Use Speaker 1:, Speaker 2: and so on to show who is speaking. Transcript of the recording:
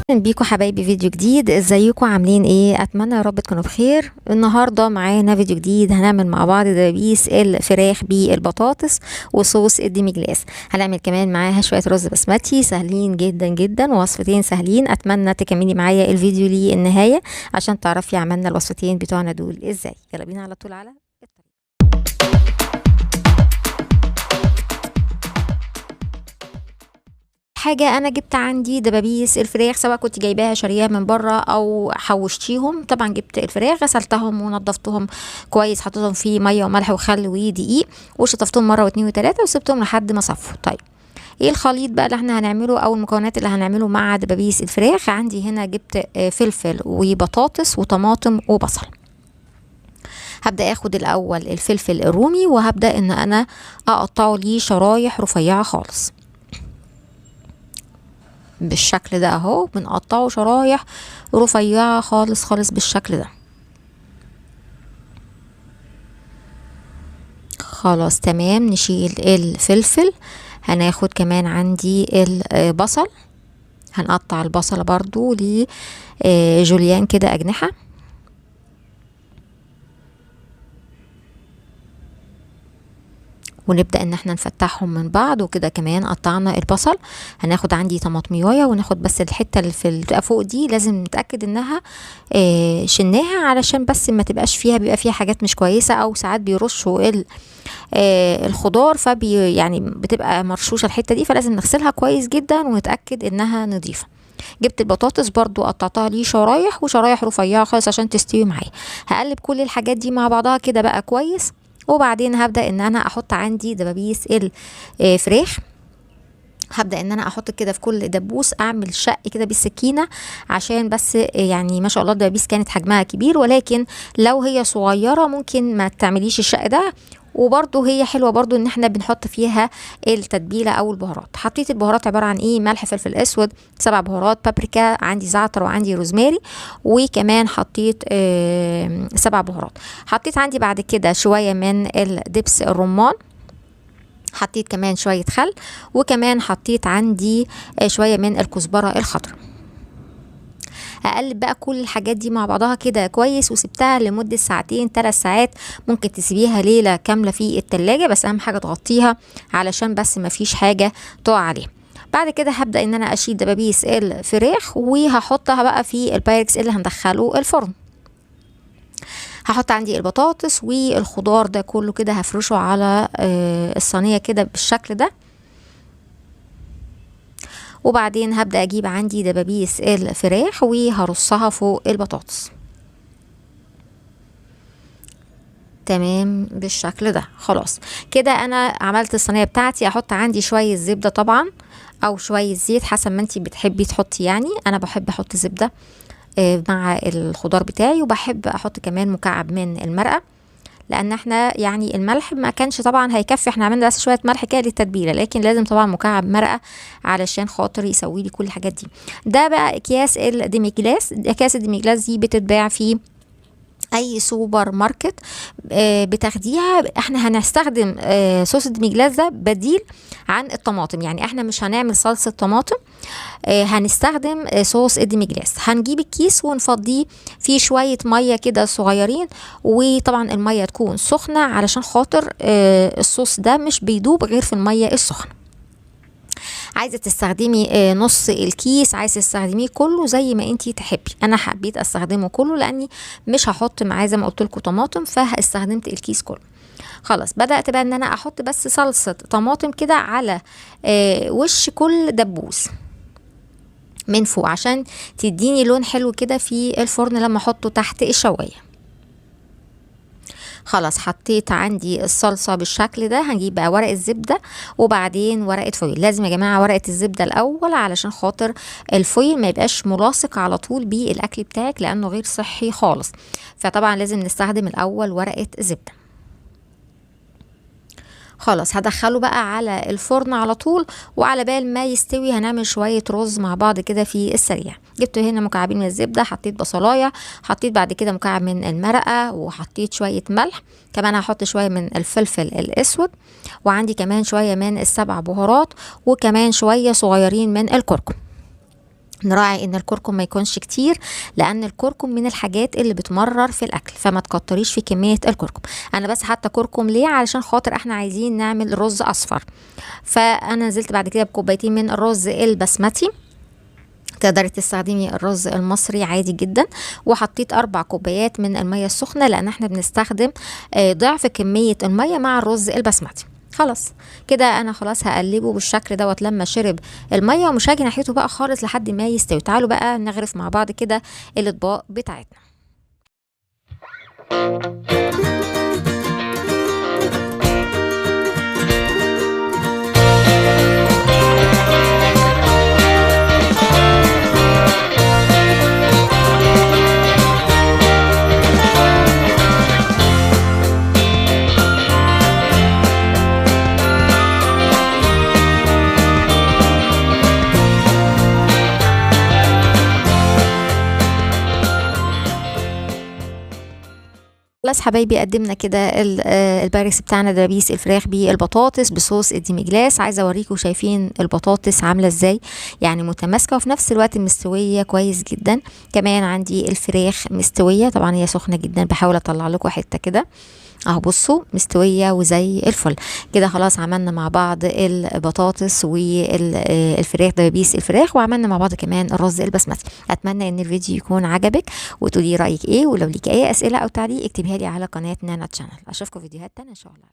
Speaker 1: اهلا بيكم حبايبي، فيديو جديد. ازيكم عاملين ايه؟ اتمنى يا رب تكونوا بخير. النهارده معانا فيديو جديد، هنعمل مع بعض دبابيس الفراخ بالبطاطس وصوص ال demi-glace. هنعمل كمان معاها شوية رز بسمتي سهلين جدا جدا، وصفتين سهلين. اتمنى تكملي معايا الفيديو للنهاية عشان تعرفي عملنا الوصفتين بتوعنا دول ازاي. يلا بينا على طول على الطريق. حاجة، انا جبت عندي دبابيس الفراخ، سواء كنت جايباها شارياها من بره او حوشتيهم. طبعا جبت الفراخ غسلتهم ونضفتهم كويس، حطيتهم في مية وملح وخل ودقيق، وشطفتهم مرة واتنين وتلاتة وسبتهم لحد ما صفوا. طيب ايه الخليط بقى اللي احنا هنعمله او المكونات اللي هنعمله مع دبابيس الفراخ؟ عندي هنا جبت فلفل وبطاطس وطماطم وبصل. هبدأ اخد الاول الفلفل الرومي وهبدأ ان انا اقطعه ليه شرايح رفيعة خالص بالشكل ده اهو. بنقطعه شرايح رفيعة خالص خالص بالشكل ده. خلاص تمام، نشيل الفلفل. هناخد كمان عندي البصل، هنقطع البصلة برضو لجوليان كده اجنحة. ونبدأ ان احنا نفتحهم من بعض. وكده كمان قطعنا البصل. هناخد عندي طماطمية وناخد بس الحتة اللي في اللي فوق دي، لازم نتأكد انها شلناها علشان بس ما تبقاش فيها، بيبقى فيها حاجات مش كويسة، او ساعات بيرشوا الخضار فبي يعني بتبقى مرشوشة الحتة دي، فلازم نغسلها كويس جدا ونتأكد انها نظيفة. جبت البطاطس برضو قطعتها ليه شرايح، وشرايح رفيعة خالص عشان تستوي معايا. هقلب كل الحاجات دي مع بعضها كده بقى كويس، وبعدين هبدأ ان انا احط عندي دبابيس الفراخ. هبدأ ان انا احط كده في كل دبوس، اعمل شق كده بالسكينة عشان بس يعني ما شاء الله الدبابيس كانت حجمها كبير، ولكن لو هي صغيرة ممكن ما تعمليش الشق ده. وبرضو هي حلوة برضو ان احنا بنحط فيها التتبيلة او البهارات. حطيت البهارات عبارة عن ايه؟ ملح، فلفل اسود، 7 بهارات، بابريكا، عندي زعتر وعندي روزماري، وكمان حطيت 7 بهارات. حطيت عندي بعد كده شوية من الدبس الرمان، حطيت كمان شوية خل، وكمان حطيت عندي شوية من الكزبرة الخضراء. هقلب بقى كل الحاجات دي مع بعضها كده كويس، وسبتها لمدة ساعتين 3 ساعات، ممكن تسيبيها ليلة كاملة في التلاجة، بس اهم حاجة تغطيها علشان بس ما فيش حاجة تقع عليها. بعد كده هبدأ ان انا اشيل دبابيس الفراخ وهحطها بقى في البايركس اللي هندخله الفرن. هحط عندي البطاطس والخضار ده كله كده، هفرشه على الصينية كده بالشكل ده. وبعدين هبدأ اجيب عندي دبابيس الفراخ وهرصها فوق البطاطس. تمام بالشكل ده. خلاص كده انا عملت الصينية بتاعتي. احط عندي شوية زبدة طبعا او شوية زيت حسب ما انتي بتحبي تحطي، يعني انا بحب احط زبدة مع الخضار بتاعي، وبحب احط كمان مكعب من المرقة، لان احنا يعني الملح ما كانش طبعا هيكفي، احنا عملنا بس شوية ملح كده للتتبيله، لكن لازم طبعا مكعب مرقه علشان خاطر يسوي لي كل الحاجات دي. ده بقى اكياس ال demi-glace. اكياس ال demi-glace دي بتتباع في اي سوبر ماركت، بتاخديها. احنا هنستخدم صوص ال demi-glace ده بديل عن الطماطم، يعني احنا مش هنعمل صلصه طماطم، هنستخدم صوص ال demi-glace. هنجيب الكيس ونفضيه فيه شوية مية كده صغيرين، وطبعا المية تكون سخنة علشان خاطر الصوص ده مش بيدوب غير في المية السخنة. عايزه تستخدمي نص الكيس، عايزه تستخدميه كله زي ما انتي تحبي. انا حبيت استخدمه كله لاني مش هحط معاه زي ما قلت لكم طماطم، فاستخدمت الكيس كله. خلاص بدات بقى ان انا احط بس صلصه طماطم كده على وش كل دبوس من فوق عشان تديني لون حلو كده في الفرن لما احطه تحت الشوايه. خلاص حطيت عندي الصلصة بالشكل ده. هنجيب بقى ورق الزبدة وبعدين ورقة foil. لازم يا جماعة ورقة الزبدة الأول علشان خاطر ال foil ما يبقاش ملاصق على طول بالأكل بتاعك لأنه غير صحي خالص، فطبعا لازم نستخدم الأول ورقة زبدة. خلاص هدخله بقى على الفرن على طول، وعلى بال ما يستوي هنعمل شوية رز مع بعض كده في السريع. جبت هنا مكعبين من الزبدة، حطيت بصلاية، حطيت بعد كده مكعب من المرقة، وحطيت شوية ملح، كمان هحط شوية من الفلفل الأسود، وعندي كمان شوية من السبع بهارات، وكمان شوية صغيرين من الكركم. نراعي ان الكركم ما يكونش كتير، لان الكركم من الحاجات اللي بتمرر في الاكل، فما تكتريش في كمية الكركم. انا بس حاطه كركم ليه؟ علشان خاطر احنا عايزين نعمل رز اصفر. فانا نزلت بعد كده بكوبايتين من الرز البسمتي، تقدري تستخدمي الرز المصري عادي جدا. وحطيت 4 كوبايات من المية السخنة، لان احنا بنستخدم ضعف كمية المية مع الرز البسمتي. خلاص كده انا خلاص هقلبه بالشكل دوت لما شرب المية، ومش هاجي ناحيته بقى خالص لحد ما يستوي. تعالوا بقى نغرف مع بعض كده الاطباق بتاعتنا. خلاص حبايبي قدمنا كده البايركس بتاعنا دبابيس الفراخ بالبطاطس بصوص ال demi-glace. عايزه اوريكم شايفين البطاطس عامله ازاي، يعني متماسكة وفي نفس الوقت مستوية كويس جدا. كمان عندي الفراخ مستوية، طبعا هي سخنة جدا، بحاول اطلع لكم حتة كده اهو، بصوا مستوية وزي الفل كده. خلاص عملنا مع بعض البطاطس والفراخ دبابيس الفراخ، وعملنا مع بعض كمان الرز البسمتي. اتمنى ان الفيديو يكون عجبك وتقولي رايك ايه، ولو ليك اي اسئلة او تعليق اكتبيها لي على قناة نانا channel. اشوفكم فيديوهات تانية ان شاء الله.